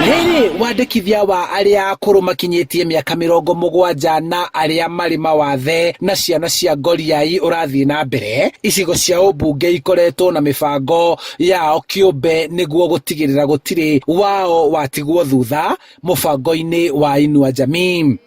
Rĩrĩ wandĩkithia wa arĩa akũrũ makinyĩtie mĩaka 70 na arĩa marĩ mawathe na ciana cia ngoriai ũrathiĩ na mbere, icigo cia ũmbunge ikoretwo na mĩbango yao kĩũmbe nĩguo gũtigĩrĩra gũtirĩ wao watigwo thutha mũbango-inĩ wa Inua Jamii.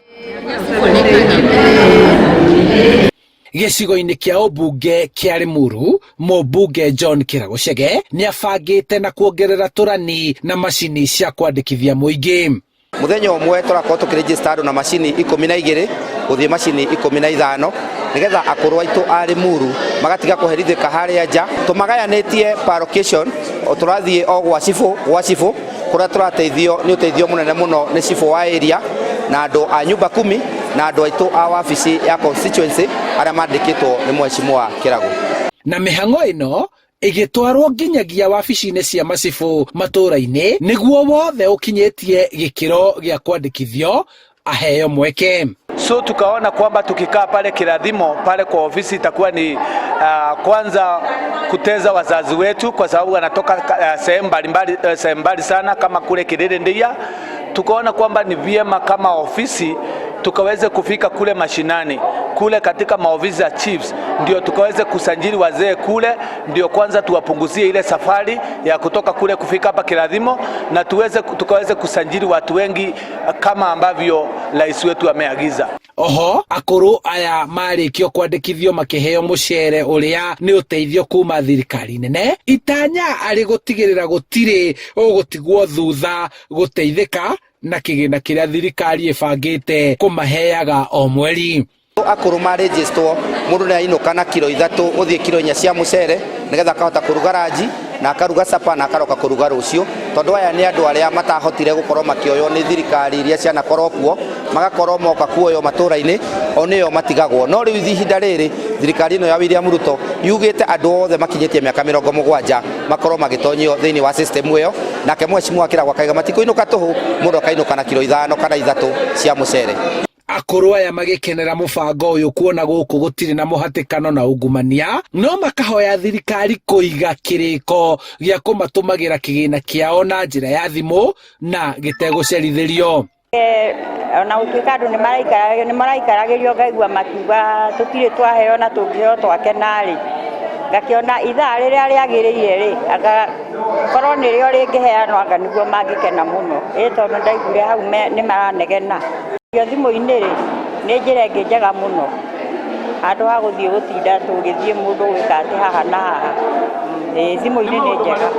Gĩcigo-inĩ kĩa ũmbunge kĩa Limuru, mũmbunge John Kĩragũcege nĩabangĩte na kuongerera tũrani na macini cia kwandĩkithia mũingĩ. Mũthenya ũmwe tũrakorwo tũkĩrĩnjĩsta andũ na macini 12 gũthiĩ macini 15 nĩgetha akũrũ aitũ a Limuru magatiga kũherithĩka harĩa nja. Tũmagayanĩtie per location, tũrathiĩ o gwa cibũ gwa cibũ kũrĩa tũrateithio nĩ ũteithio mũnene mũno nĩ cibũ wa area na andũ a nyumba kumi na andũ aitũ a wabici ya constituency arĩa mandĩkĩtwo nĩ mheshimiwa Kĩragũ. Na mĩhang'o ĩno ĩgĩtwarwo nginyagia wabici-inĩ cia macibũ matũra-inĩ nĩguo wothe ũkinyĩtie gĩkĩro gĩa kwandĩkithio aheo mweke. So tukaona kwamba tukikaa pale Kirathimo pale kwa ofisi itakuwa ni kwanza kuteza wazazi wetu, kwa sababu wanatoka sehemu mbalimbali, sehemu mbali sana kama kule Kiriri Ndia. Tukaona kwamba ni vyema kama ofisi tukaweze kufika kule mashinani kule katika maofisi ya chiefs, ndio tukaweze kusajili wazee kule, ndio kwanza tuwapunguzie ile safari ya kutoka kule kufika hapa Kirathimo, na tukaweze kusajili watu wengi kama ambavyo rais wetu ameagiza. Oho akũrũ aya marĩkio kwandĩkithio makĩheo mũcere ũrĩa nĩ ũteithio kuma thirikari nene, itanya arĩ gũtigĩrĩra gũtirĩ ũgũtigwo thutha gũteithĩka na kĩgĩna kĩrĩa thirikari ĩbangĩte kũmaheaga o mweri. Akũrũ marĩnjĩstwo mũndũ nĩ ainũka na kiro 3 gũthiĩ kiro 4 cia mũcere nĩgetha akahota kũruga ranji na akaruga capa na akaroka kũruga rũciũ, tondũ aya nĩ andũ arĩa matahotire gũkorwo makĩoywo nĩ thirikari iria cianakorwo kuo, magakorwo moka kuoywo matũra-inĩ o nĩo matigagwo. No rĩu ihinda rĩrĩ thirikari ĩno ya William Ruto yugĩte andũ othe makinyĩtie mĩaka 70 makorwo magĩtonyio thĩinĩ wa system ĩyo, nake mheshimiwa Kĩragũ akaiga matikũinũka tũhũ, mũndũ akainũka na kiro 5 kana 3 cia mũcere. Akũrũ aya magĩkenera mũbango ũyũ kuona gũkũ gũtirĩ na mũhatĩkano na ungumania, no makahoya thirikari kũiga kĩrĩko gĩa kũmatũmagĩra kĩgĩna kĩao na njĩra ya thimũ na gĩtegũcerithĩrio. Ona gũtuĩka andũ nĩ maraikaragĩrio, ngaigua makiuga tũtirĩ twaheo na tũngĩheo twakena-rĩ, ngakĩona ithaa rĩrĩa rĩagĩrĩire rĩ, anga korwo nĩrĩo rĩngĩheanwo anga nĩguo mangĩkena mũno. Ĩ tondũ ndaiguire hau nĩ maranegena. Thimũ-inĩ rĩ, nĩ njĩra ĩngĩ njega mũno handũ ha gũthiĩ gũtinda tũgĩthiĩ mũndũ gwĩka atĩ haha na haha. Ĩ thimũ-inĩ nĩ njega.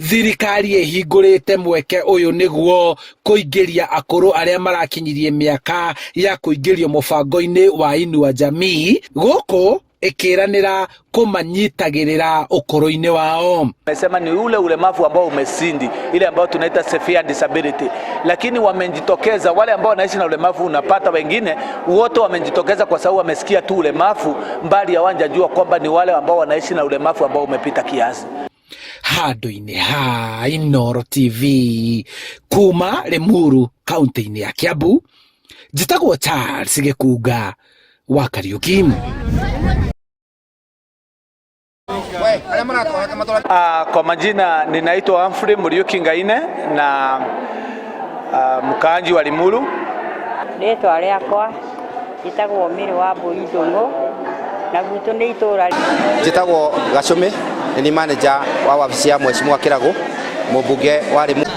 Thirikari ĩhingũrĩte mweke ũyũ nĩguo kũingĩria akũrũ arĩa marakinyirie mĩaka ya kũingĩrio mũbango-inĩ wa Inua Jamii, gũkũ ĩkĩranĩra kũmanyitagĩrĩra ũkũrũ-inĩ wao. Amesema ni ule ulemavu ambao umesindi, ile ambayo tunaita severe disability, lakini wamejitokeza wale ambao wanaishi na ulemavu, unapata wengine wote wamejitokeza kwa sababu wamesikia tu ulemavu, mbali hawajajua kwamba ni wale ambao wanaishi na ulemavu ambao umepita kiasi. Handũ-inĩ ha Inooro TV kuma Limuru kaunti-inĩ ya Kiambu, njĩtagwo Charles Gĩkunga wa Kariuki. Kwa majina ninaitwa Humphrey Muriuki Ngaine na mkaaji wa Limuru. Rĩtwa rĩakwa njĩtagwo Mary wa Mbũi Ndũng'ũ na gwitũ nĩ itũra. Njĩtagwo Gacũmĩ, nĩ ni manager wa wabici ya mheshimiwa Kĩragũ, mũmbunge wa Limuru.